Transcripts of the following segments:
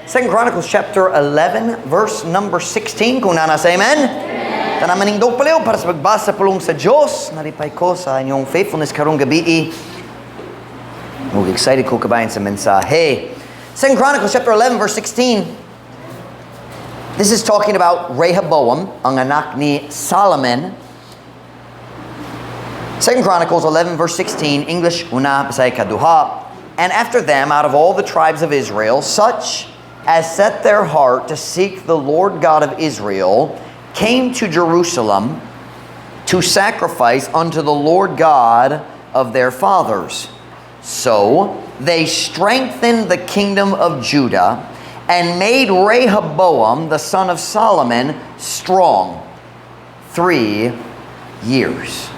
Second Chronicles chapter 11, verse number 16. Kung naa na, say amen. Tanan manindog palihog para sa pagbasa pulong sa Diyos. Nalipay ko sa inyong faithfulness karong gabii. Ug excited ko kabahin sa mensahe. Second Chronicles chapter 11, verse 16. This is talking about Rehoboam, ang anak ni Solomon. Second Chronicles 11 verse 16, English una, Bisaya kaduha. "And after them, out of all the tribes of Israel, such as set their heart to seek the Lord God of Israel, came to Jerusalem to sacrifice unto the Lord God of their fathers. So they strengthened the kingdom of Judah and made Rehoboam, the son of Solomon, strong 3 years.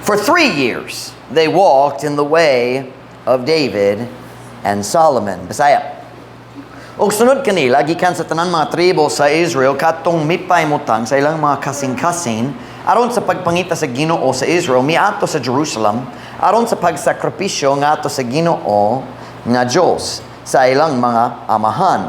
For 3 years they walked in the way of David and Solomon." Bisaya. "Ug sunod kanila gikan sa tanan mga tribo sa Israel katong mipahimutang sa ilang mga kasing-kasing aron sa pagpangita sa Ginoo sa Israel miadto sa Jerusalem aron sa pagsakripisyo ngadto sa Ginoo nga Dios sa ilang mga amahan.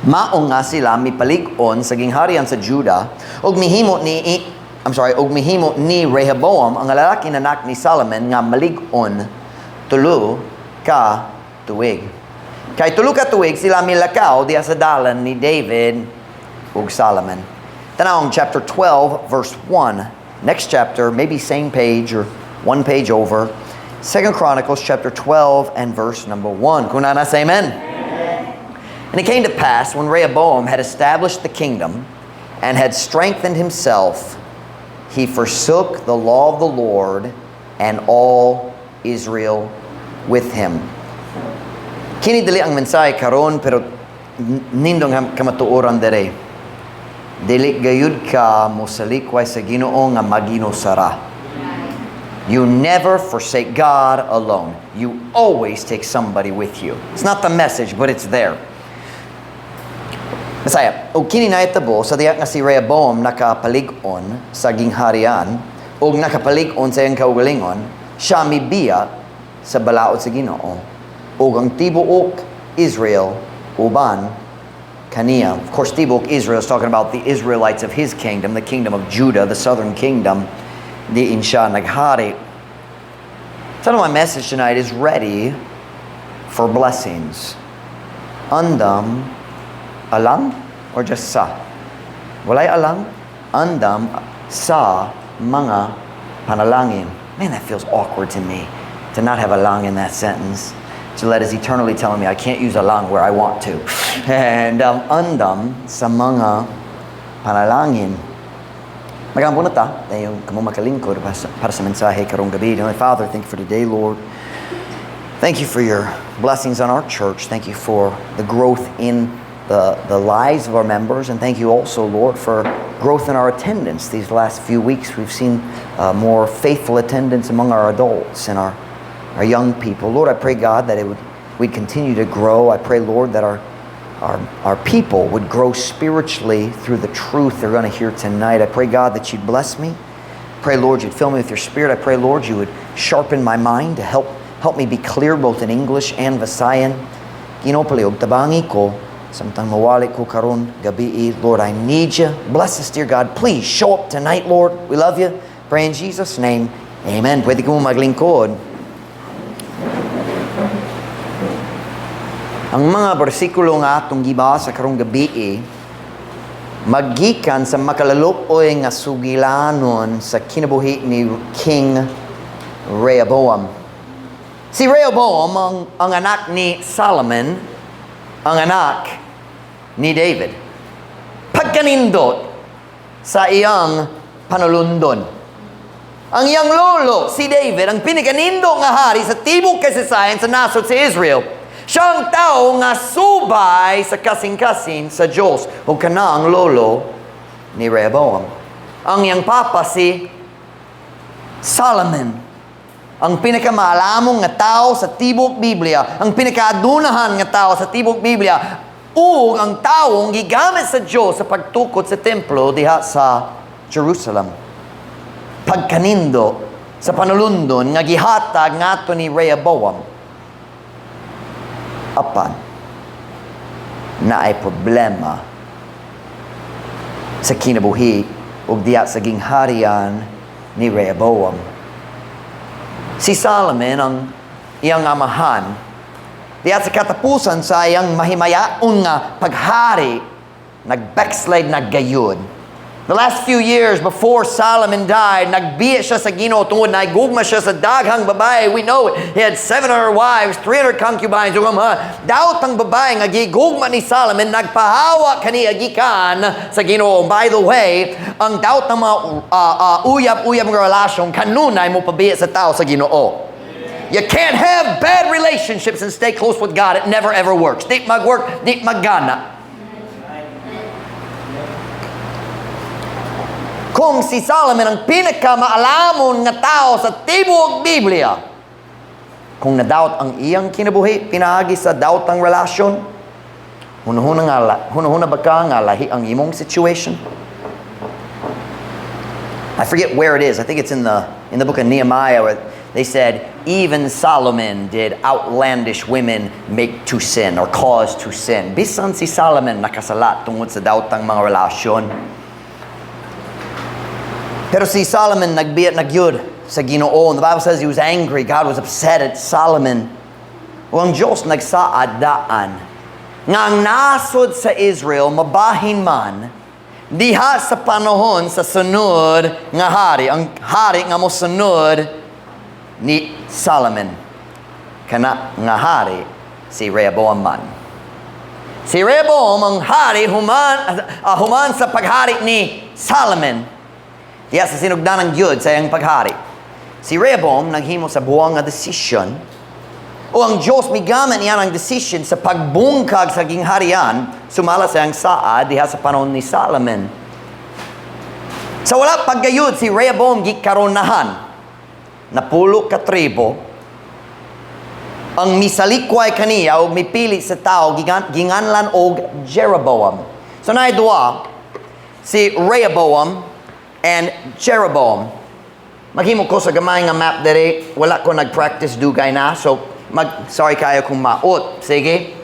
Mao nga sila mipalig-on sa gingharian sa Juda ug mihimo ni, I'm sorry, ug mihimo ni Rehoboam ang lalaki na anak ni Solomon nga malig-on 3 ka tuig. Kay 3 ka tuig sila milakaw diha sa dalan ni David ug Solomon." Tanawang chapter 12 verse 1. Next chapter, maybe same page or one page over. Second Chronicles chapter 12 and verse number 1. Kung naa na, say amen. "And it came to pass, when Rehoboam had established the kingdom and had strengthened himself, he forsook the law of the Lord and all Israel with him." Kini dili ang mensahe karon, pero nindot ang kamatuoran dere. Dili gayud ka mosalikway sa Ginoo nga maginusara. You never forsake God alone. You always take somebody with you. It's not the message, but it's there. Bisaya, "Ug kini nahitabo sa diha nga si Rehoboam nakapalig-on sa gingharian ug nakapalig-on sa iyang kaugalingon, siya mibiya sa balaod sa Ginoo ug ang tibuok Israel uban kaniya." Of course, tibuok Israel is talking about the Israelites of his kingdom, the kingdom of Judah, the southern kingdom, diin siya naghari. So my message tonight is "Ready for Blessings." Andam alang or just sa? Walay alang, andam sa mga panalangin. Man, that feels awkward to me to not have alang in that sentence. Gillette is eternally telling me I can't use alang where I want to. And andam sa mga panalangin. Magampo na ta, dayon kamo makalingkod para sa mensahe karong gabi. Heavenly Father, thank you for today, Lord. Thank you for your blessings on our church. Thank you for the growth in the lives of our members. And thank you also, Lord, for growth in our attendance. These last few weeks, we've seen more faithful attendance among our adults and our young people. Lord, I pray, God, that we'd continue to grow. I pray, Lord, that our people would grow spiritually through the truth they're going to hear tonight. I pray, God, that you'd bless me. Pray, Lord, you'd fill me with your Spirit. I pray, Lord, you would sharpen my mind to help me be clear both in English and Visayan. Ginoo, palihog tabangi ko samtang mawali ko karon gabii. Lord, I need you. Bless us, dear God. Please show up tonight, Lord. We love you. Pray in Jesus' name. Amen. Pwede ko maglingkod. Ang mga bersikulo nga atong gibasa karong gabii magikan sa makalaluoy nga sugilanon sa kinabuhi ni King Rehoboam. Si Rehoboam ang anak ni Solomon, ang anak ni David. Pagkanindot sa iyang panulundon. Ang iyang lolo, si David, ang pinakanindot nga hari sa tibok kasaysayan sa nasod sa Israel. Siya ang tao nga subay sa kasing-kasing sa Diyos. O kana ang lolo ni Rehoboam. Ang iyang papa si Solomon. Ang pinakamaalamong nga tao sa tibok Biblia, ang pinakaadunahan nga tao sa tibok Biblia, ug ang taong gigamit sa Diyos sa pagtukod sa templo diha sa Jerusalem. Pagkanindo sa panulundon nga gihatag ngadto ni Rehoboam. Apan, Naay problema sa kinabuhi ug diya sa gingharian ni Rehoboam. Si Solomon, ang iyang amahan, diya sa katapusan sa iyang mahimayaon nga paghari, nag-backslide na gayud. The last few years before Solomon died, nagbiya siya sa Ginoo tungod nagugma siya sa daghang babae. We know it. He had 700 wives, 300 concubines. Ug ang mga daot ang babae nga gigugma ni Solomon, nagpahawa kaniya gikan sa Ginoo. By the way, ang daot ng mga uyab-uyab nga relasyon kanunay mo pabiya sa tao sa Ginoo. You can't have bad relationships and stay close with God. It never ever works. Di mag-work, di maggana. Kung si Solomon ang pinakamaalamon nga tao sa tibuok Biblia, kung nadawat ang iyang kinabuhi, pinaagi sa daot ang relasyon, hunahuna ba ka nga lahi ang imong situation? I forget where it is. I think it's in the book of Nehemiah where they said, "Even Solomon did outlandish women make to sin or cause to sin." Bisan si Solomon nakasala tungod sa daotang mga relasyon. Pero si Solomon nagbiya na gyud sa Ginoo. And the Bible says he was angry. God was upset at Solomon. O ang Diyos nagsaad daan nga ang nasod sa Israel mabahin man diha sa panahon sa sunod nga hari. Ang hari nga mo sunod ni Solomon. Kana nga hari si Rehoboam man. Si Rehoboam ang hari human sa paghari ni Solomon. Diya sa sinugdanan gyud sa iyang paghari. Si Rehoboam naghimo sa buwang nga decision o ang Diyos migamit niya ang decision sa pagbungkag sa gingharian sumala sa iyang saad diha sa panahon ni Solomon. Sa wala paggayud, si Rehoboam gikaronahan. Napulo ka tribo ang misalikway kaniya o mipili sa tao ginganlan og Jeroboam. So naay duha, si Rehoboam and Jeroboam. Maghimo ko sa gamay nga map dere, wala ko nag-practice dugay na, so mag sorry kayo kung maot. Sige?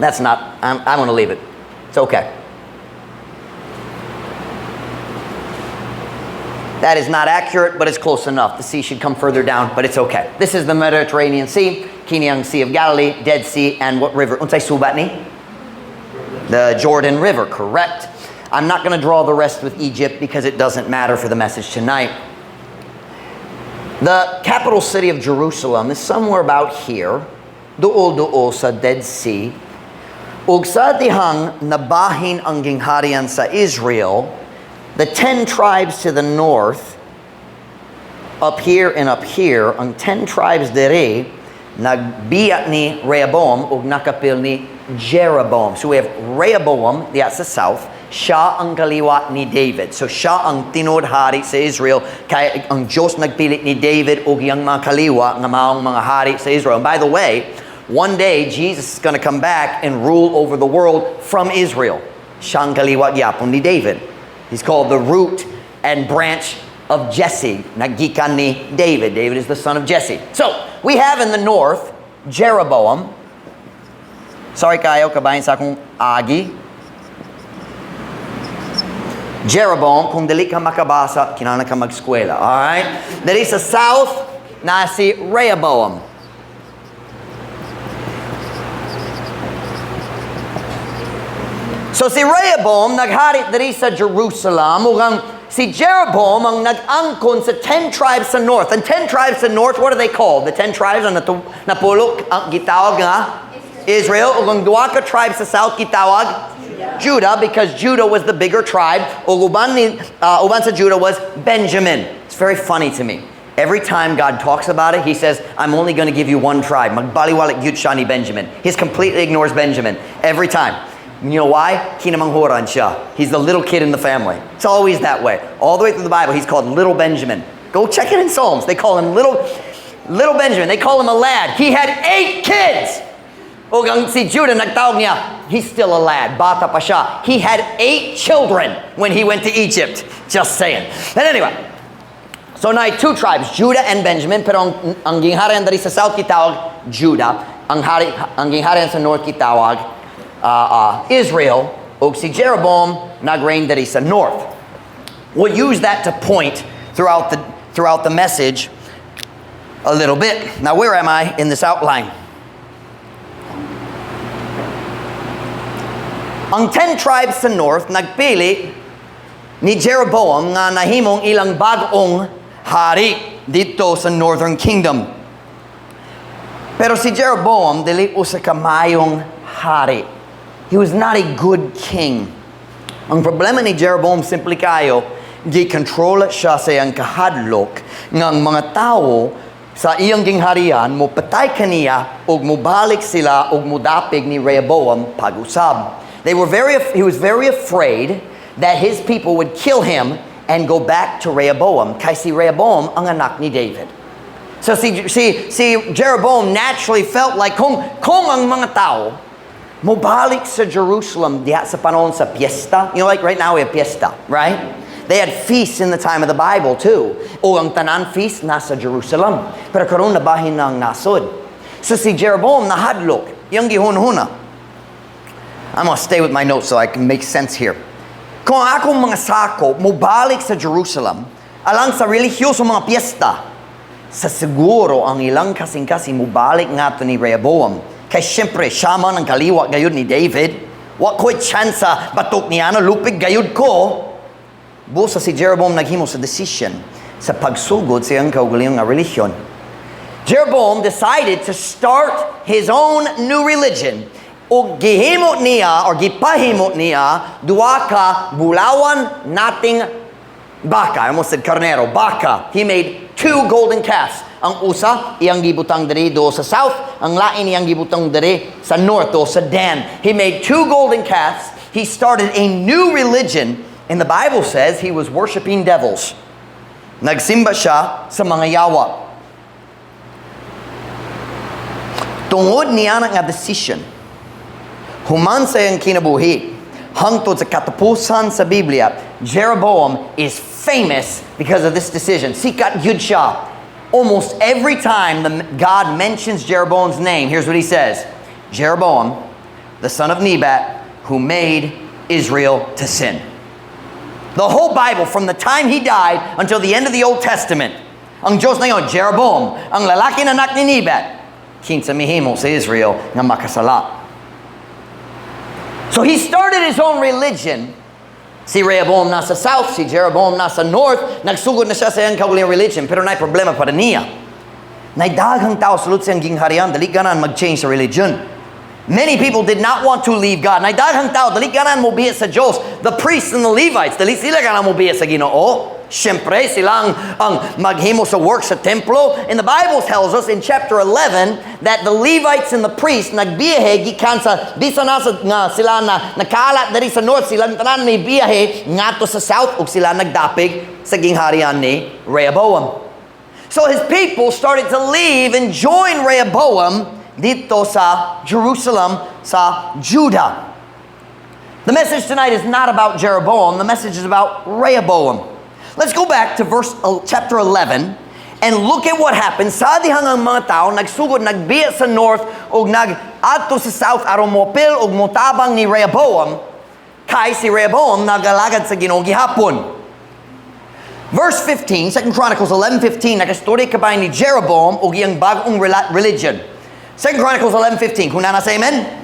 That's not, I'm gonna leave it. It's okay. That is not accurate, but it's close enough. The sea should come further down, but it's okay. This is the Mediterranean Sea, kini ang Sea of Galilee, Dead Sea, and what river? Unsay suba ni? The Jordan River, correct. I'm not going to draw the rest with Egypt because it doesn't matter for the message tonight. The capital city of Jerusalem is somewhere about here, duol-duol sa Dead Sea. Ug sa dihang nabahin ang gingharian sa Israel, the 10 tribes to the north, up here and up here, ang 10 tribes dere, nagbiya ni Rehoboam ug nakapil ni Jeroboam. So we have Rehoboam, diya sa south, siya ang kaliwat ni David. So siya ang tinuod hari sa Israel. Kaya ang Diyos nagpili ni David ug iyang mga kaliwa nga maong mga hari sa Israel. And by the way, one day Jesus is going to come back and rule over the world from Israel. Siya ang kaliwat gyapon ni David. He's called the root and branch of Jesse. Nagikan ni David. David is the son of Jesse. So, we have in the north, Jeroboam. Sorry kayo, kabahin sa akong agi. Jeroboam, kung dili ka makabasa, kinahanglan ka mag-eskwela. Alright? Diri sa south, na si Rehoboam. So si Rehoboam naghari diri sa Jerusalem ug ang si Jeroboam ang nag-angkon sa 10 tribes sa north. And 10 tribes sa north, what are they called? The 10 tribes ang napulok ang gitawag nga Israel, ug ang duha ka tribes sa south gitawag Judah, because Judah was the bigger tribe. Ug uban sa Judah was Benjamin. It's very funny to me. Every time God talks about it, he says, "I'm only going to give you one tribe." Magbaliwalik gyud siya ni Benjamin. He completely ignores Benjamin every time. You know why? Kinamanghuran siya. He's the little kid in the family. It's always that way. All the way through the Bible, he's called Little Benjamin. Go check it in Psalms. They call him Little Benjamin. They call him a lad. He had 8 kids. O ang si Judah nagtawag niya, he's still a lad. Bata pa siya. He had 8 children when he went to Egypt. Just saying. But anyway, so now 2 tribes, Judah and Benjamin, pero ang gingharian diri sa south gitawag Judah, ang gingharian sa north gitawag Israel ug si Jeroboam nag-reign diri sa north. We'll use that to point throughout the message a little bit. Now, where am I in this outline? Ang 10 tribes sa north nagpili ni Jeroboam nga nahimong ilang bag-ong hari dito sa northern kingdom. Pero si Jeroboam dili usa ka maayong hari. He was not a good king. Ang problema ni Jeroboam, simple kayo, gi-control siya sa iyang kahadlok nga ang mga tao sa iyang gingharian mo patay kaniya ug mobalik sila ug modapig ni Rehoboam pag-usab. They were very he was very afraid that his people would kill him and go back to Rehoboam, kay si Rehoboam ang anak ni David. So si Jeroboam naturally felt like kung ang mga tao mobalik sa Jerusalem diha sa panahon sa piyesta, like right now we have piyesta, right? They had feasts in the time of the Bible too. O ang tanan feast nasa Jerusalem. Pero karon nabahin na ang nasod. So si Jeroboam nahadlok, iyang gihunhuna. I'm gonna stay with my notes so I can make sense here. Kung ang akong mga sakop mobalik sa Jerusalem, alang sa religyoso mga piyesta, sa siguro ang ilang kasing-kasing mobalik ngadto ni Rehoboam. Kay siyempre, siya man ang kaliwat gayud ni David. Wa ko'y tsansa batok niya, no, lupig gayud ko. Busa si Jeroboam naghimo sa decision sa pagsugod sa iyang kaugalingong nga relihiyon. Jeroboam decided to start his own new religion. O gihimo niya or gipahimo niya duha ka bulawan nating baka. I almost said karnero, baka. He made two golden calves. Ang usa iyang gibutang diri do sa south, ang lain iyang gibutang diri sa north o sa Dan. He made two golden calves. He started a new religion, and the Bible says he was worshiping devils. Nagsimba siya sa mga yawa. Tungod niya nga decision, human sa iyang kinabuhi, hangtod sa katapusan sa Biblia, Jeroboam is famous because of this decision. Sikat gyud siya. Almost every time God mentions Jeroboam's name, here's what he says: "Jeroboam, the son of Nebat, who made Israel to sin." The whole Bible, from the time he died until the end of the Old Testament, ang Diyos na yun, "Jeroboam, ang lalaki na anak ni Nebat, kinsa mihimo sa Israel nga makasala." So he started his own religion. Si Rehoboam nasa south, si Jeroboam nasa north, nagsugod na siya sa iyang kaugalingong religion, pero naay problema para niya. Naay daghang tao sulod sa iyang gingharian, dali ganan mag-change sa religion. Many people did not want to leave God. Naay daghang tao, dali ganan mo biya sa Diyos. The priests and the Levites, dali sila ganan mo biya sa Ginoo. Siyempre, silang ang maghimo sa work sa templo. And the Bible tells us in chapter 11 that the Levites and the priests nagbiyahe gikan sa bisan nasa nga sila na nakalat diri sa north, silang tanan may biyahe ngadto sa south ug sila nagdapig sa gingharian ni Rehoboam. So his people started to leave and join Rehoboam dito sa Jerusalem, sa Judah. The message tonight is not about Jeroboam. The message is about Rehoboam. Let's go back to verse chapter 11 and look at what happened sa dihang ang mga tao nagsugod nagbiya sa north ug nag-adto sa south aron moapil ug motabang ni Rehoboam, kay si Rehoboam nagalagad sa Ginoo gihapon. Verse 15, 2 Chronicles 11:15, nakastorya kabay ni Jeroboam ug iyang bag-ong religion. 2 Chronicles 11:15. Kung naa na, say amen.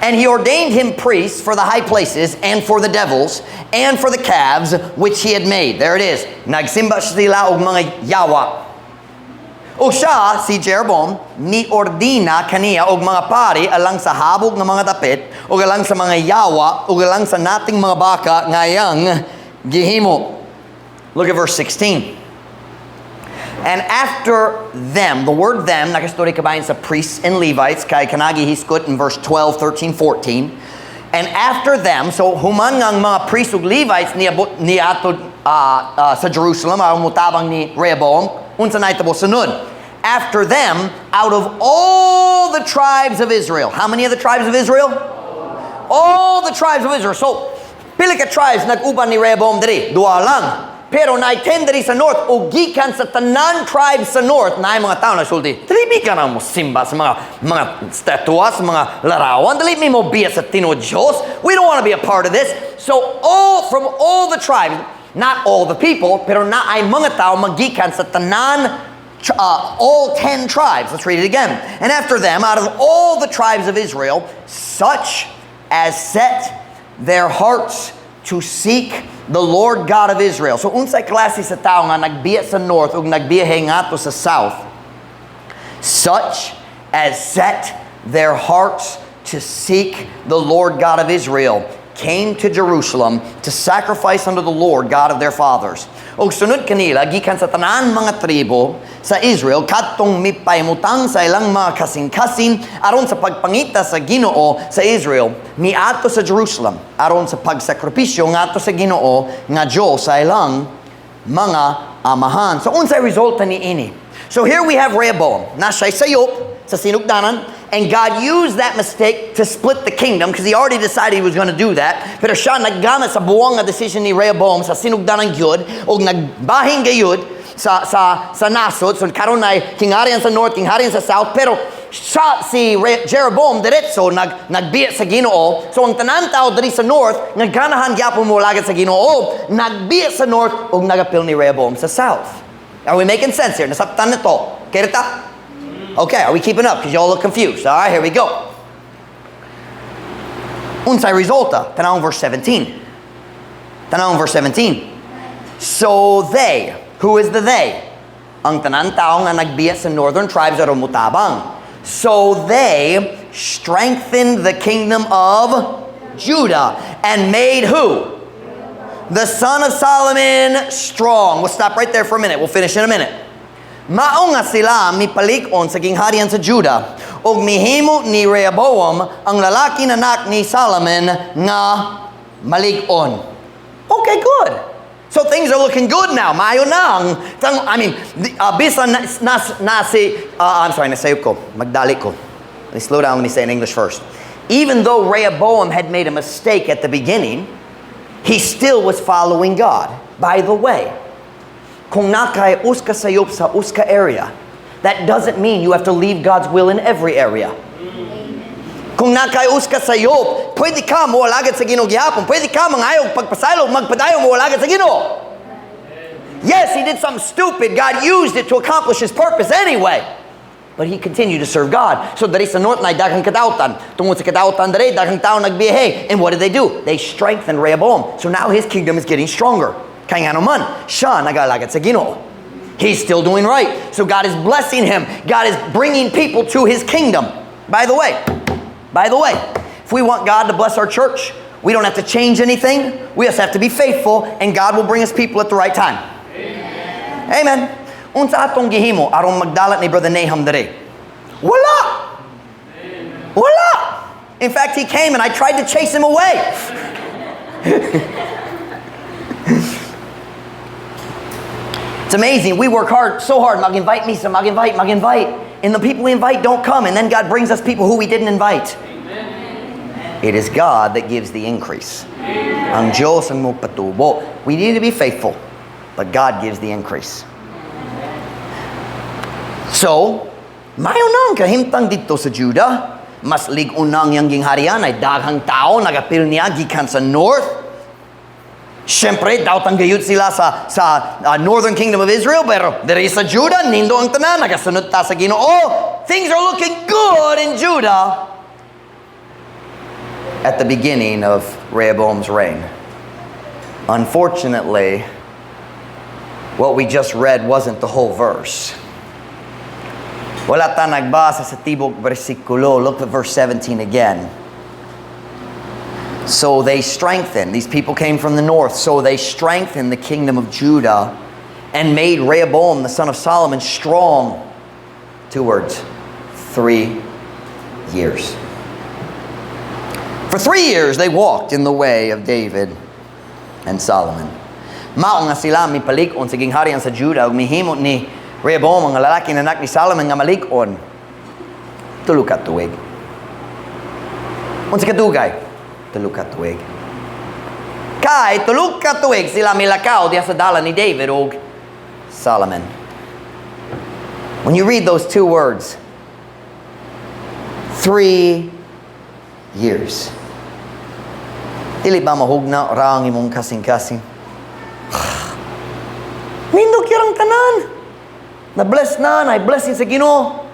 And he ordained him priests for the high places and for the devils and for the calves which he had made. There it is. Nagsimba sila og mga yawa. O siya, si Jeroboam, ni ordina kaniya og mga pari alang sa habog nga mga dapit, o alang sa mga yawa, o alang sa nating mga baka nga iyang gihimo. Look at verse 16. And after them, the word "them," nakastorya kabahin sa priests and Levites, kay kanagi hisgot in verse 12, 13, 14. And after them, so human nga ang mga priests ug Levites niabot niadto sa Jerusalem aron motabang ni Rehoboam, unsa na itabo sunod? After them, out of all the tribes of Israel. How many of the tribes of Israel? All the tribes of Israel. So, pila ka tribes nag-uban ni Rehoboam diri? Duha lang. Pero naay 10 diri sa north o gikan sa tanan tribes sa north naay mga tao na sulti. Dili mi ka na mo simba sa mga statwa, sa mga larawan. Dili mi mo biya sa tinuod Diyos. We don't want to be a part of this. So all from all the tribes, not all the people, pero naay mga tao magikan sa tanan all 10 tribes. Let's read it again. "And after them, out of all the tribes of Israel, such as set their hearts to seek the Lord God of Israel." So unsay klase sa tao nga nagbiya sa north ug nagbiyahe ngadto sa south? "Such as set their hearts to seek the Lord God of Israel came to Jerusalem to sacrifice unto the Lord God of their fathers." Og sunod kanila, gikan sa tanan mga tribo sa Israel, kadtong mipahimutang sa ilang mga kasing-kasing aron sa pagpangita sa Ginoo sa Israel, miadto sa Jerusalem aron sa pagsakripisyo ngadto sa Ginoo nga Dios sa ilang mga amahan. So unsay resulta ni ini? So here we have Rehoboam. Na siya'y sayop sa sinugdanan, and God used that mistake to split the kingdom because he already decided he was going to do that. Pero siya naggamit sa buwang nga decision ni Rehoboam sa sinugdanan gyud og nagbahin gayud sa nasod. So karon ay kingharian sa north, kingharian sa south, pero siya si Jeroboam diretso nagbiya sa Ginoo. So ang tanan tao diri sa north nga ganahan gyapon moalagad sa Ginoo, nagbiya sa north ug nagapil ni Rehoboam sa south. Are we making sense here? Nasabtan nato. Kita? Okay, are we keeping up? Because y'all look confused. All right, here we go. Unsay resulta? Tanawang verse 17. Tanawang verse 17. "So they," who is the "they"? Ang tanan tao nga nagbiya sa northern tribes aron mutabang. "So they strengthened the kingdom of Judah and made" who? "The son of Solomon strong." We'll stop right there for a minute. We'll finish in a minute. Mao nga sila mipalig-on sa gingharian sa Judah ug mihimo ni Rehoboam ang lalaki na anak ni Solomon nga malig-on. Okay, good. So things are looking good now. Maayo na. I mean, bisan na si, I'm sorry, nasayop ko. Magdali ko. Let me slow down. Let me say in English first. Even though Rehoboam had made a mistake at the beginning, he still was following God. By the way, kung naa kay usa ka sayop sa usa ka area, that doesn't mean you have to leave God's will in every area. Kung naa kay usa ka sayop, pwede ka mo alagad sa Ginoo gihapon. Pwede ka mangayo pagpasaylo, magpadayon mo alagad sa Ginoo. Yes, he did something stupid. God used it to accomplish his purpose anyway. But he continued to serve God. So diri sa north na daghang kadautan. Tungod sa kadautan diri, daghang tao nagbiyahe. And what did they do? They strengthened Rehoboam. So now his kingdom is getting stronger. Kay ngano man, siya nag-alagad sa Ginoo. He's still doing right. So God is blessing him. God is bringing people to his kingdom. By the way, if we want God to bless our church, we don't have to change anything. We just have to be faithful, and God will bring us people at the right time. Amen. Amen. Unsa atong gihimo aron magdala ni Brother Nahum diri? Wala. Wala. In fact, he came and I tried to chase him away. It's amazing. We work hard, so hard. Mag-invite mi sa, mag-invite, mag-invite. And the people we invite don't come. And then God brings us people who we didn't invite. Amen. It is God that gives the increase. Amen. Ang Diyos ang mupatubo. We need to be faithful, but God gives the increase. So, mayo na ang kahimtang didto sa Judah. Mas lig-on na ang iyang gingharian ay daghang tao nagapil niya gikan sa north. Siyempre, dautan gayud sila sa northern kingdom of Israel, pero diri sa Judah, nindo ang tanan, nagasunod ta sa Ginoo. Things are looking good in Judah at the beginning of Rehoboam's reign. Unfortunately, what we just read wasn't the whole verse. Wala ta nagbasa sa tibok bersikulo. Look at verse 17 again. "So they strengthened." These people came from the north. "So they strengthened the kingdom of Judah and made Rehoboam, the son of Solomon, strong." Two words. 3 years. "For 3 years they walked in the way of David and Solomon." Mao nga sila mipalig-on sa gingharian sa Judah ug mihimo ni Rehoboam ang lalaki na anak ni Solomon nga malig-on. 3 ka tuig. Unsa kadugay? 3 ka tuig. Kay tulo ka tuig sila milakaw diha sa dalan ni David ug Solomon. When you read those two words, 3 years. Dili ba mahugna ra ang imong kasing-kasing? Nindot rang tanan. Na-bless na, na blessing sa Ginoo.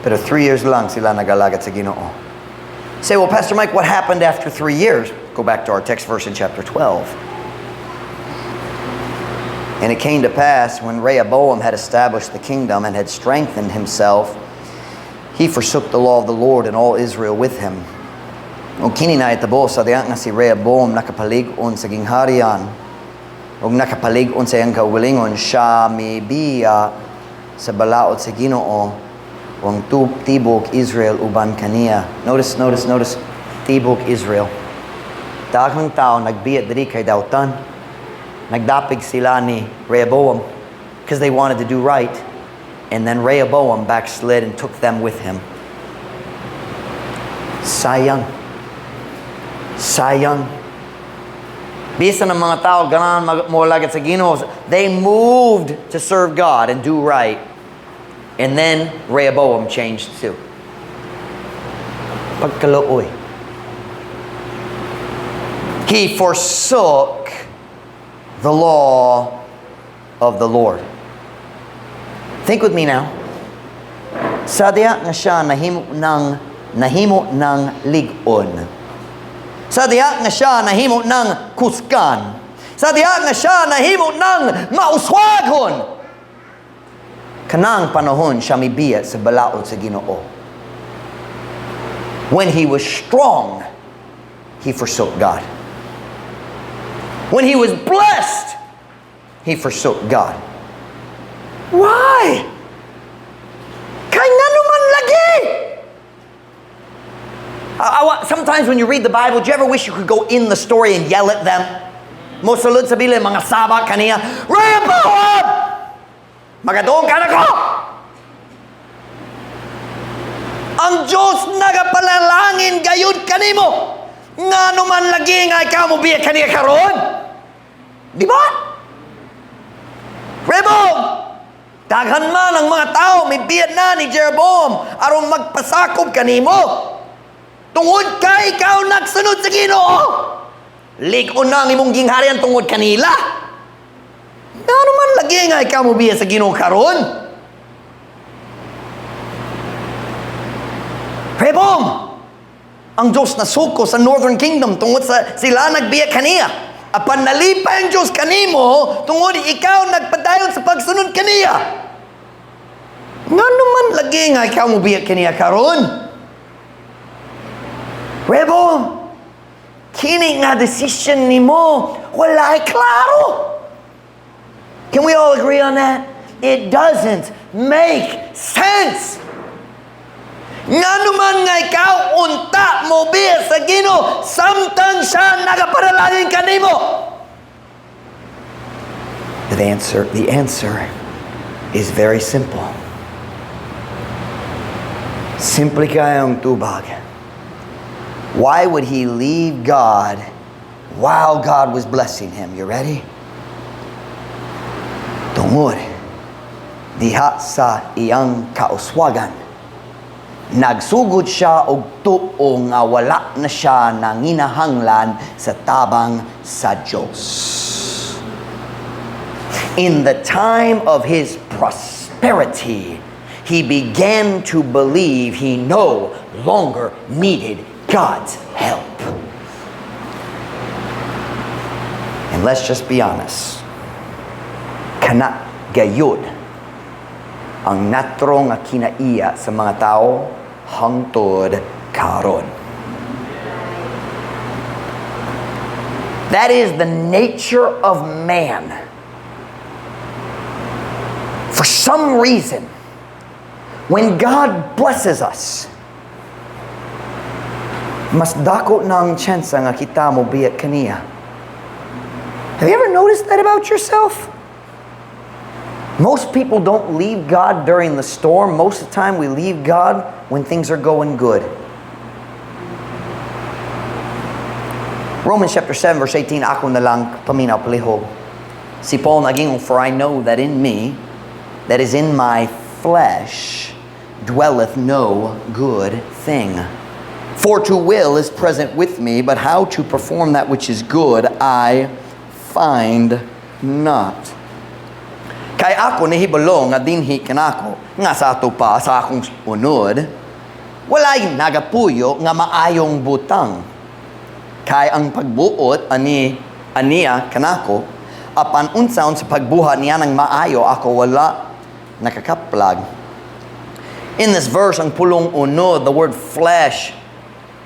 Pero 3 years lang sila nagalagad sa Ginoo. Say, "Well, Pastor Mike, what happened after 3 years?" Go back to our text verse in chapter 12. And it came to pass, when Rehoboam had established the kingdom and had strengthened himself, he forsook the law of the Lord and all Israel with him. Ug kini nahitabo sa diha nga si Rehoboam nakapalig-on sa gingharian ug nakapalig-on sa iyang kaugalingon, siya mibiya sa balaod sa Ginoo ug ang tibok Israel uban kaniya. Notice, notice, notice, tibok Israel. Daghang tao nagbiya diri kay dautan. Nagdapig sila ni Rehoboam because they wanted to do right. And then Rehoboam backslid and took them with him. Sayang. Sayang. Bisan ang mga tao ganahan moalagad sa Ginoo, they moved to serve God and do right. And then Rehoboam changed too. Pagkaluoy. He forsook the law of the Lord. Think with me now. Sa diha nga siya nahimo ng lig-on. Sa diha nga siya nahimo ng kusgan. Sa diha nga siya nahimo ng mauswagon. Kanang panahon siya mibiya sa balaod sa Ginoo. When he was strong, he forsook God. When he was blessed, he forsook God. Why? Kay ngano man lagi? Sometimes when you read the Bible, do you ever wish you could go in the story and yell at them? Mosulod sa Biblia, mga saba kaniya, "Rehoboam! Magadung ka nako! Ang Diyos nagapanalangin gayud kanimo. Ngano man lagi nga ikaw mo biya kaniya karon? Di ba? Rehoboam! Daghan man ang mga tao, mibiya na ni Jeroboam aron magpasakop kanimo. Tungod kay ikaw nagsunod sa Ginoo. Lig-on na ang imong gingharian tungod kanila. Ngano man lagi nga ikaw mo biya sa Ginoo karon? Rehoboam! Ang Diyos nasuko sa Northern Kingdom tungod sa sila nagbiya kaniya. Apan nalipay ang Diyos kanimo tungod ikaw nagpadayon sa pagsunod kaniya. Ngano man lagi nga ikaw mo biya kaniya karon? Rehoboam, kini nga decision nimo walay klaro. Can we all agree on that? It doesn't make sense. Ngano man nga ikaw unta mo biya sa Ginoo samtang siya nagapanalangin kanimo? The answer is very simple. Simple kayong tubag. Why would he leave God while God was blessing him? You ready? Tungod diha sa iyang kauswagan, nagsugod siya og tuo nga wala na siya nanginahanglan sa tabang sa Diyos. In the time of his prosperity, he began to believe he no longer needed God's help. And let's just be honest. Kana gayud ang natro nga kinaiya sa mga tao hangtod karon. That is the nature of man. For some reason, when God blesses us, mas dako na ang tsansa nga kita mo biya kaniya. Have you ever noticed that about yourself? Most people don't leave God during the storm. Most of the time, we leave God when things are going good. Romans chapter 7 verse 18, ako na lang paminaw palihog. Si Paul nag-ingon, "For I know that in me, that is in my flesh, dwelleth no good thing. For to will is present with me, but how to perform that which is good, I find not." Kay ako nahibalo nga dinhi kanako, nga sa ato pa sa akong unod, walay nagapuyo nga maayong butang. Kay ang pagbuot ani aniya kanako, apan unsaon sa pagbuhat niya ng maayo, ako wala nakakaplag. In this verse, ang pulong unod, the word "flesh,"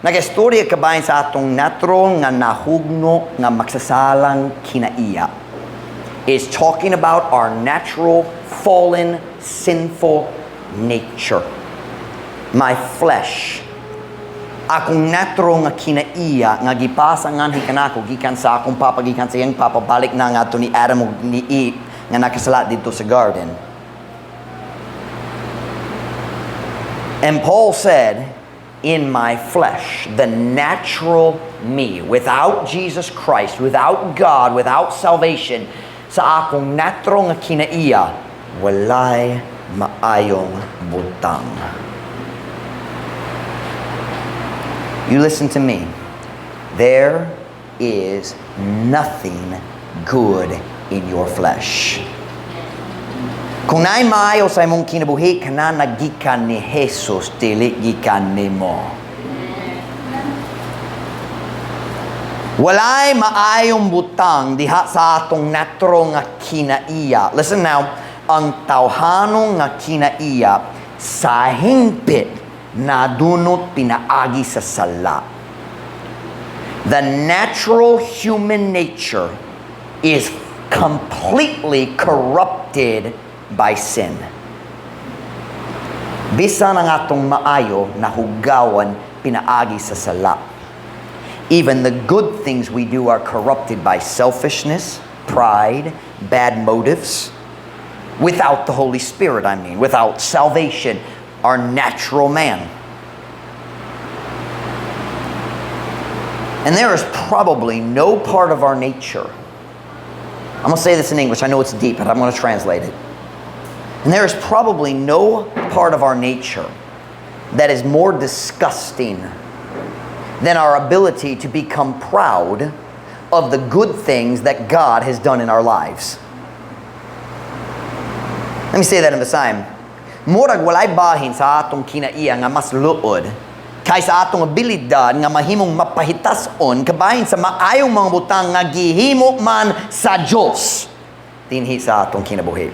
nagastorya kabahin sa atong natural nga nahugno nga magsasalang kinaiya. Is talking about our natural, fallen, sinful nature. My flesh. Akong natural nga kinaiya nga gipasa nganhi kanako gikan sa akong papa, gikan sa iyang papa, balik na ngadto ni Adam ug ni Eve nga nakasala didto sa garden. And Paul said, "In my flesh, the natural me, without Jesus Christ, without God, without salvation, sa akong natural nga kinaiya, walay maayong butang." You listen to me. There is nothing good in your flesh. Kung naay maayo sa imong kinabuhi, kana nagikan ni Jesus, dili gikan nimo. Walay maayong butang diha sa atong natural nga kinaiya. Listen now, ang tawhanong nga kinaiya sa hingpit nadunot pinaagi sa sala. The natural human nature is completely corrupted by sin. Bisan ang atong maayo nahugawan pinaagi sa sala. Even the good things we do are corrupted by selfishness, pride, bad motives. Without the Holy Spirit, I mean, without salvation, our natural man. And there is probably no part of our nature. I'm going to say this in English. I know it's deep, but I'm going to translate it. And there is probably no part of our nature that is more disgusting than our ability to become proud of the good things that God has done in our lives. Let me say that in Visayan. Murag walay bahin sa atong kinaiya nga mas luod kaysa atong abilidad nga mahimong mapahitason kabahin sa maayong mga butang nga gihimo man sa Dios dinhi sa atong kinabuhi.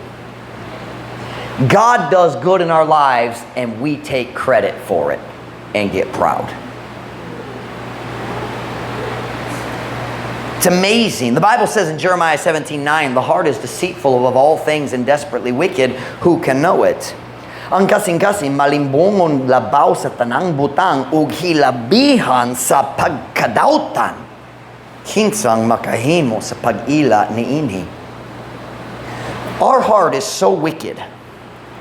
God does good in our lives and we take credit for it and get proud. It's amazing. The Bible says in Jeremiah 17:9, "The heart is deceitful above all things and desperately wicked. Who can know it?" Ang kasing-kasing malimbongon labaw sa tanang butang ug hilabihan sa pagkadawtan. Kinsang makahimo sa pag-ila niini? Our heart is so wicked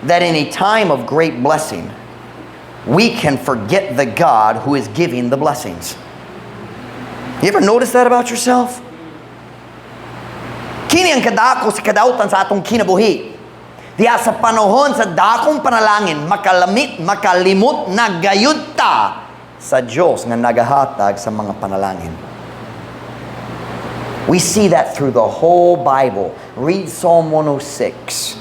that in a time of great blessing, we can forget the God who is giving the blessings. You ever notice that about yourself? Kini ang kadako sa kadautan sa atong kinabuhi. Diya sa panahon sa dakong panalangin, makalamit, makalimot na gayud ta sa Diyos nga nagahatag sa mga panalangin. We see that through the whole Bible. Read Psalm 106.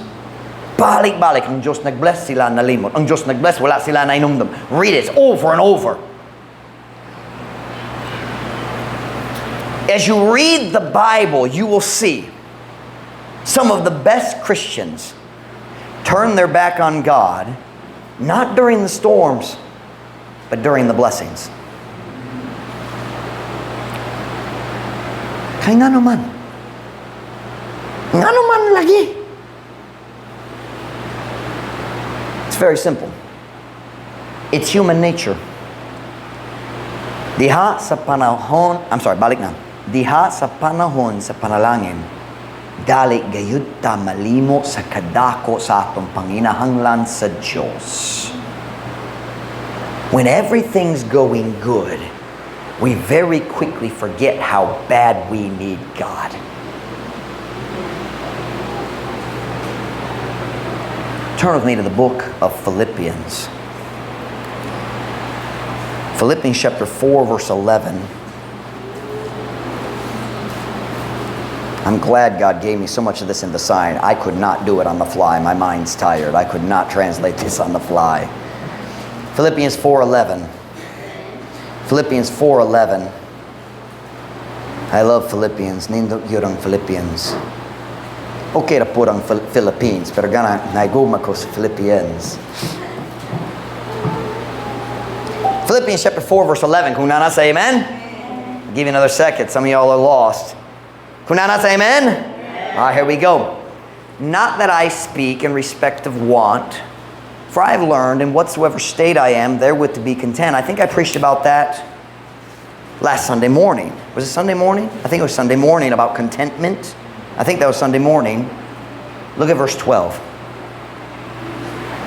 Balik-balik, ang Diyos nag-bless sila nalimot. Ang Diyos nag-bless, wala sila nainumdum. Read it over and over. As you read the Bible, you will see some of the best Christians turn their back on God, not during the storms, but during the blessings. Kay nga naman. Nga naman lagi. It's very simple. It's human nature. Diha sa panahon, I'm sorry, balik na. Diha sa panahon sa panalangin, dali gayud ta malimo sa kadako sa atong panginahanglan sa Dios. When everything's going good, We very quickly forget how bad we need God. Turn with me to the book of Philippians. Philippians chapter 4, verse 11. I'm glad God gave me so much of this in the sign. I could not do it on the fly. My mind's tired. I could not translate this on the fly. Philippians 4:11. Philippians 4:11. I love Philippians. Nindot gyud ang Philippians. Okay ra pud ang Philippines, pero gana naigugma ko sa Philippians. Philippians chapter 4 verse 11. Kung naa na, say amen. I'll give you another second. Some of y'all are lost. Kung naa na, say amen. All right, here we go. "Not that I speak in respect of want, for I have learned in whatsoever state I am therewith to be content." I think I preached about that last Sunday morning. Was it Sunday morning? I think it was Sunday morning about contentment. I think that was Sunday morning. Look at verse 12.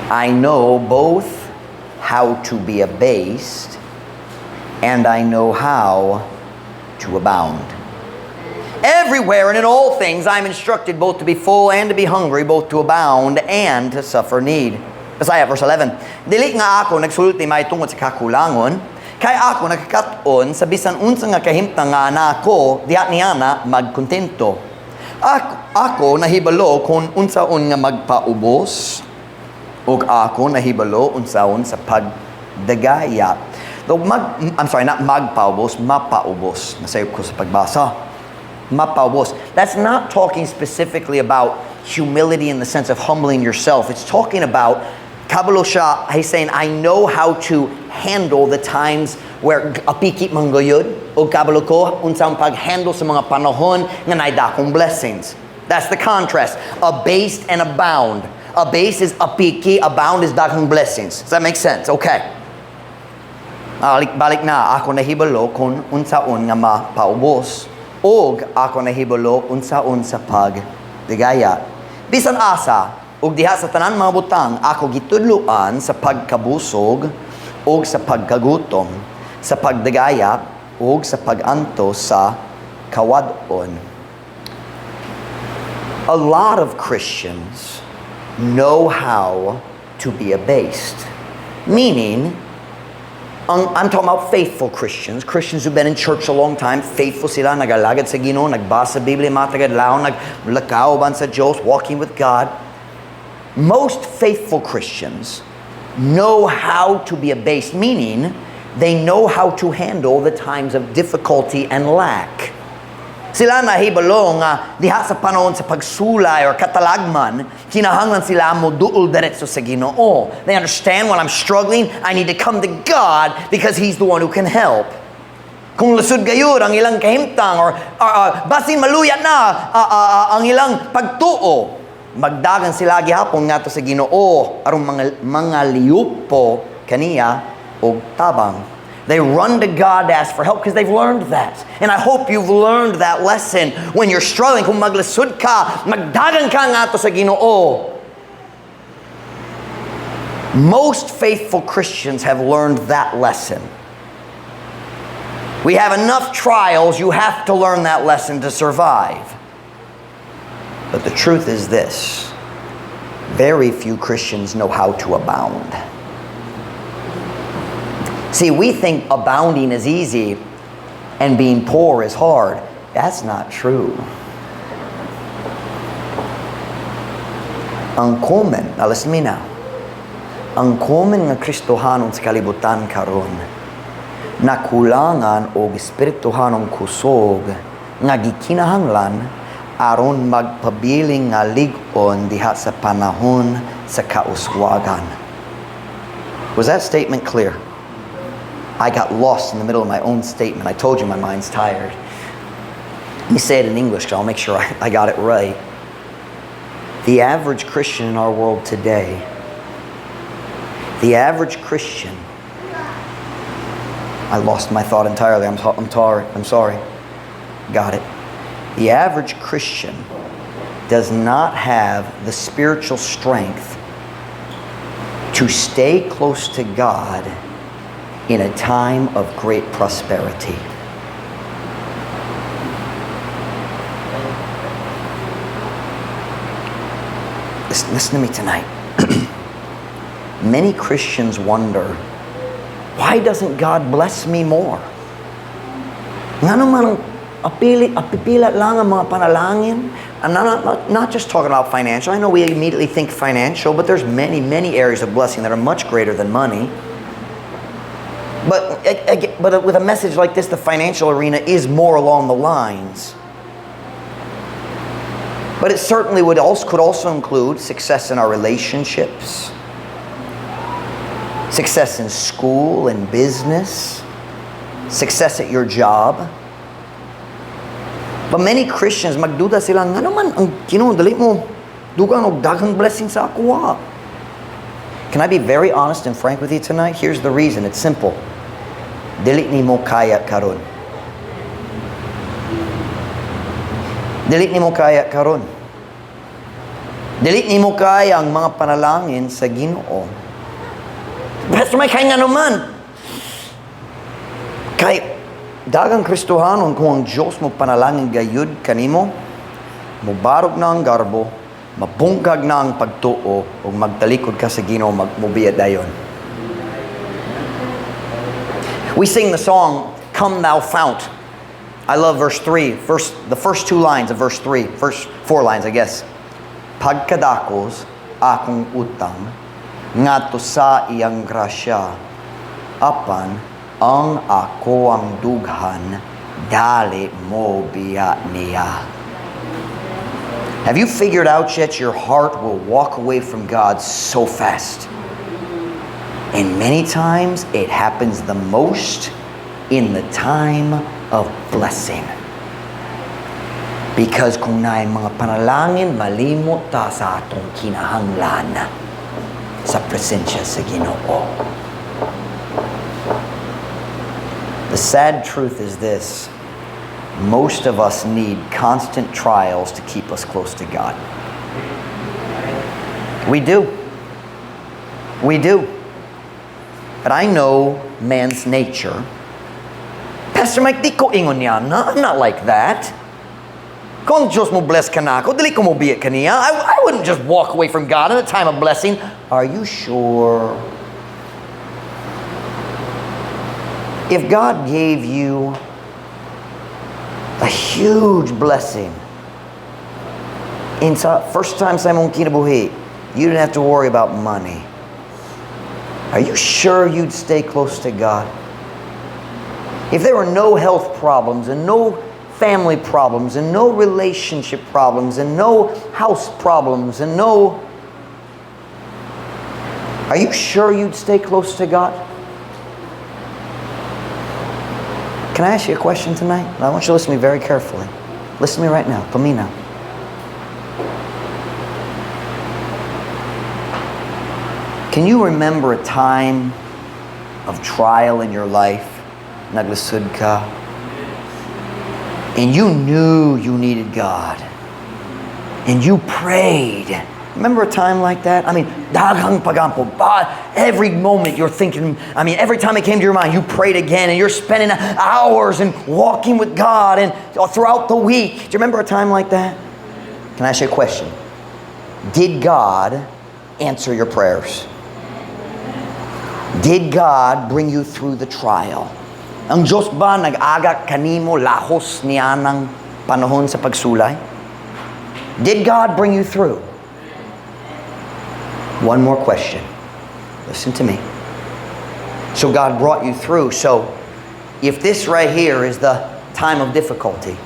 "I know both how to be abased and I know how to abound. Everywhere and in all things I am instructed both to be full and to be hungry, both to abound and to suffer need." Bisaya, verse 11. "Dili nga ako nagsulti mahitungod sa kakulangon, kay ako nakakat-on sa bisan unsa nga kahimtang nga naa ko, diha niana magkontento. Ako nahibalo kung unsaon nga magpaubos, ug ako nahibalo unsaon sa pagdagaya." Though mag, I'm sorry, not magpaubos, mapaubos. Nasayop ko sa pagbasa. Mapaubos. That's not talking specifically about humility in the sense of humbling yourself. It's talking about kabalo siya, he's saying, "I know how to handle the times where apiki man gayud, o kabalo ko unsang pag-handle sa mga panahon nga naay dakong blessings." That's the contrast. Abased and abound. Abased is apiki, abound is daghang blessings. Does that make sense? Okay. Balik, balik na, "Ako nahibalo kung unsaon nga mapaubos. Og ako nahibalo unsaon sa pagdigaya. Bisan asa, ug diha sa tanan mga butang, ako gitudloan sa pagkabusog ug sa pagkagutom, sa pagdagaya ug sa pagantos sa kawad-on." A lot of Christians know how to be abased. Meaning, I'm talking about faithful Christians, Christians who've been in church a long time, faithful sila, nagalagad sa Ginoo, nagbasa sa Biblia, matag adlaw, naglakaw uban sa Diyos, walking with God. Most faithful Christians know how to be abased, meaning they know how to handle the times of difficulty and lack. Sila nahibalo nga diha sa panahon sa pagsulay or katalagman, kinahanglan sila mo duol diretso sa Ginoo. They understand, when I'm struggling, I need to come to God because He's the one who can help. Kung lusod gayud ang ilang kahimtang or basin maluya na ang ilang pagtuo, magdagan sila gihapon ngadto sa Ginoo aron mga liupo kaniya og tabang. They run to God to ask for help because they've learned that. And I hope you've learned that lesson. When you're struggling, kung maglisod ka, magdagan ka ngadto sa Ginoo. Most faithful Christians have learned that lesson. We have enough trials, you have to learn that lesson to survive. But the truth is this: very few Christians know how to abound. See, we think abounding is easy and being poor is hard. That's not true. Ang common, now listen to me now, ang common nga Kristohanon sa kalibutan karon nakulangan og espirituhanong kusog nga gikinahanglan aron magpabiling nga lig-on diha sa panahon sa kauswagan. Was that statement clear? I got lost in the middle of my own statement. I told you my mind's tired. Let me say it in English because I'll make sure I got it right. The average Christian in our world today, the average Christian, I lost my thought entirely. I'm sorry. I'm sorry. Got it. The average Christian does not have the spiritual strength to stay close to God In a time of great prosperity. Listen, listen to me tonight. Many Christians wonder, "Why doesn't God bless me more? Ngano man ang apili, apipila lang ang mga panalangin?" I'm not just talking about financial. I know we immediately think financial, but there's many, many areas of blessing that are much greater than money. But with a message like this, the financial arena is more along the lines. But it certainly could also include success in our relationships, success in school and business, success at your job. But many Christians, magduda sila, "Ngano man ang Ginoo dili mo dugang og daghang blessing sa akoa?" Can I be very honest and frank with you tonight? Here's the reason. It's simple. Dili nimo kaya karon. Dili nimo kaya karon. Dili nimo kaya ang mga panalangin sa Ginoo. "Pastor Mike, kay ngano man?" Kay daghang Kristohanon, kung ang Diyos mo panalangin gayud kanimo, mubarog na ang garbo, mabungkag na ang pagtuo, ug magtalikod ka sa Ginoo, magmubiya dayon. We sing the song, "Come Thou Fount." I love verse 3, the first two lines of verse 3, first four lines, I guess. "Pagkadakos akong utang, ngadto sa iyang grasya, apan ang akoang dughan, dali mo biya niya." Have you figured out yet your heart will walk away from God so fast? And many times it happens the most in the time of blessing. Because kung naay mga panalangin, malimot ta sa atong kinahanglan sa presensya sa Ginoo. The sad truth is this: most of us need constant trials to keep us close to God. We do. We do. But I know man's nature. "Pastor Mike, di ko ingon niana. I'm not like that. Kung Diyos mo bless kanako, dili ko mo biya kaniya. I wouldn't just walk away from God in a time of blessing." Are you sure? If God gave you a huge blessing in sa first time sa imong kinabuhi, you didn't have to worry about money. Are you sure you'd stay close to God? If there were no health problems and no family problems and no relationship problems and no house problems and no. Are you sure you'd stay close to God? Can I ask you a question tonight? I want you to listen to me very carefully. Listen to me right now. Paminaw. Can you remember a time of trial in your life? Naglisod ka. And you knew you needed God. And you prayed. Remember a time like that? I mean, daghang pagampo. Every moment you're thinking, I mean, every time it came to your mind, you prayed again and you're spending hours and walking with God and throughout the week. Do you remember a time like that? Can I ask you a question? Did God answer your prayers? Did God bring you through the trial? Ang Diyos ba nag-agak kanimo lahos nianang panahon sa pagsulay? Did God bring you through? One more question. Listen to me. So God brought you through. So if this right here is the time of difficulty,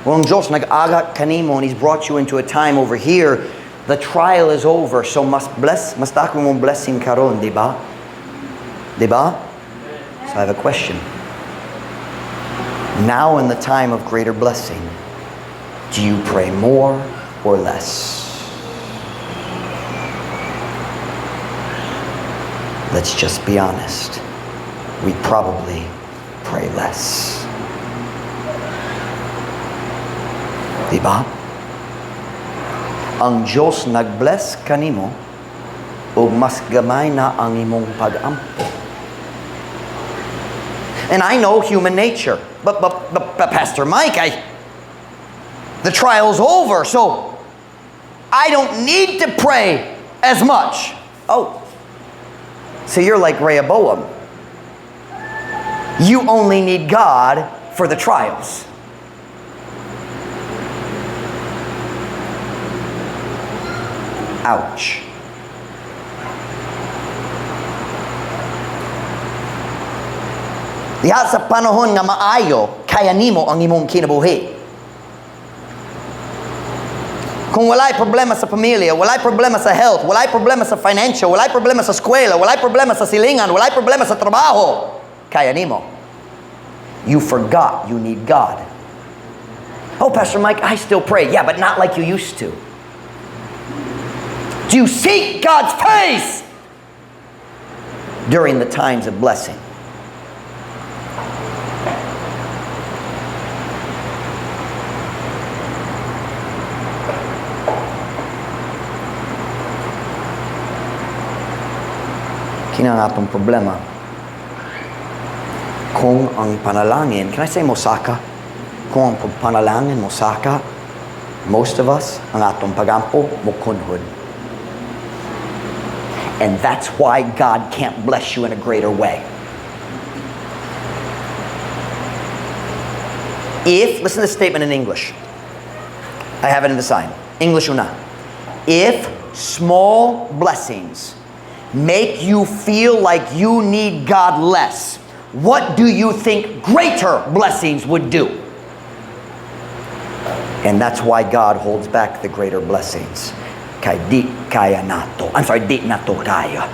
well, ang Diyos nag-agak kanimo and He's brought you into a time over here, the trial is over. So mas bless, mas dako mong blessing karon, di ba? Di ba? So I have a question. Now in the time of greater blessing, do you pray more or less? Let's just be honest. We probably pray less. Diba? Ang Diyos nag-bless kanimo ug mas gamay na ang imong pag-ampo. And I know human nature. But Pastor Mike, the trial's over, so I don't need to pray as much. Oh, so you're like Rehoboam. You only need God for the trials. Ouch. Diha sa panahon nga maayo, kaya nimo ang imong kinabuhi. Kung walay problema sa pamilya, walay problema sa health, walay problema sa financial, walay problema sa eskwela, walay problema sa silingan, walay problema sa trabaho, kaya nimo. You forgot you need God. "Oh, Pastor Mike, I still pray." Yeah, but not like you used to. Do you seek God's face during the times of blessing? Kini ang atong problema. Kung ang panalangin, can I say mosaka? Kung ang panalangin mosaka, most of us, ang atong pagampo, mukunhod. And that's why God can't bless you in a greater way. If, listen to this statement in English. I have it in the sign. English una. If small blessings make you feel like you need God less, what do you think greater blessings would do? And that's why God holds back the greater blessings. Kay di kaya nato. I'm sorry, di nato kaya.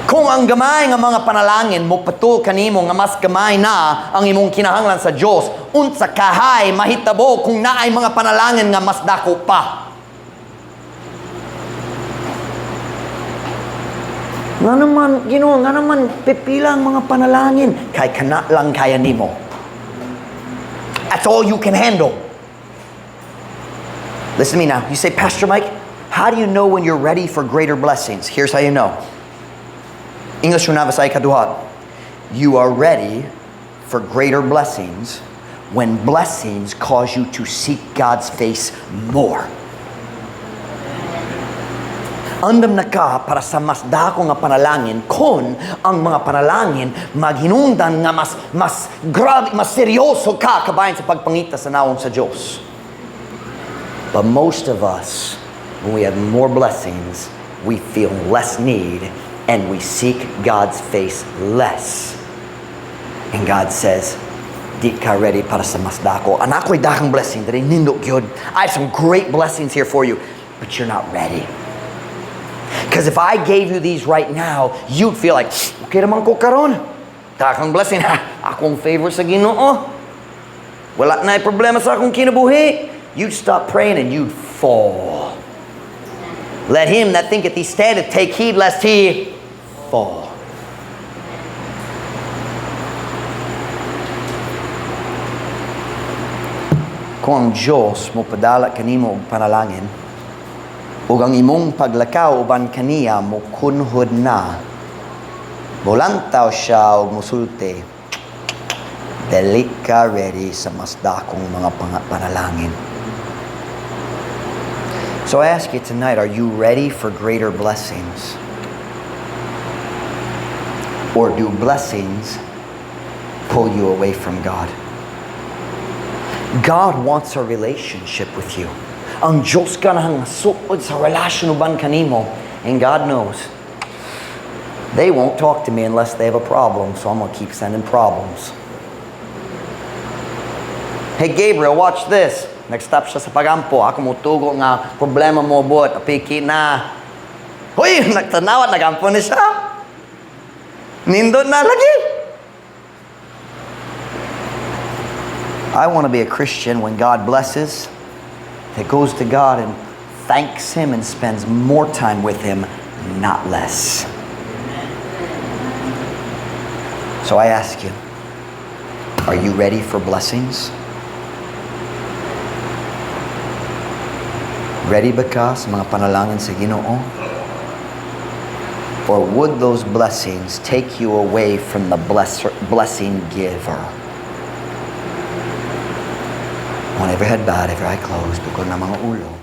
Kung ang gamay nga mga panalangin mo patul kanimo nga mas gamay na ang imong kinahanglan sa Dios, unsa kahay mahitabo kung naay mga panalangin nga mas dako pa? Nga naman, Ginoo, nga naman pipila ang mga panalangin? Kay kana lang kaya nimo. That's all you can handle. Listen to me now. You say, "Pastor Mike, how do you know when you're ready for greater blessings?" Here's how you know. English una sa ikaduha. You are ready for greater blessings when blessings cause you to seek God's face more. Andam na ka para sa mas dako nga panalangin kung ang mga panalangin maghinungdan nga mas grabe, mas seryoso ka kabahin sa pagpangita sa nawong sa Dios. But most of us, when we have more blessings, we feel less need and we seek God's face less. And God says, "Di ka ready para sa mas dako. Naa ko'y dakong blessing, diri nindot gyud. I have some great blessings here for you, but you're not ready. Because if I gave you these right now, you'd feel like, okay naman ko karon. Dakong blessing, ha? Akong favor sa Ginoo. Wala na problema sa akong kinabuhi." You'd stop praying and you'd fall. Let him that thinketh he standeth take heed lest he fall. Kung ang Diyos mo padala kanimo og panalangin, ug ang imong paglakaw uban kaniya mo kunhod na, mulantaw siya og musulti, "Dili ka ready sa mas dakong mga panalangin." So I ask you tonight, are you ready for greater blessings? Or do blessings pull you away from God? God wants a relationship with you. Ang Diyos ganahan nga suod sa relasyon uban kanimo. And God knows, they won't talk to me unless they have a problem, so I'm going to keep sending problems. Hey Gabriel, watch this. Nag-stop siya sa pagampo. Ako motugo nga problema moabot. Apiki na. Hoy, nagtanawat, nagampo ni siya. Nindot na lagi. I want to be a Christian when God blesses, that goes to God and thanks Him and spends more time with Him, not less. So I ask you, are you ready for blessings? Ready ba ka sa mga panalangin sa Ginoo? Or would those blessings take you away from the blessing giver? On every head bowed, every eye closed, tukod na mga ulo.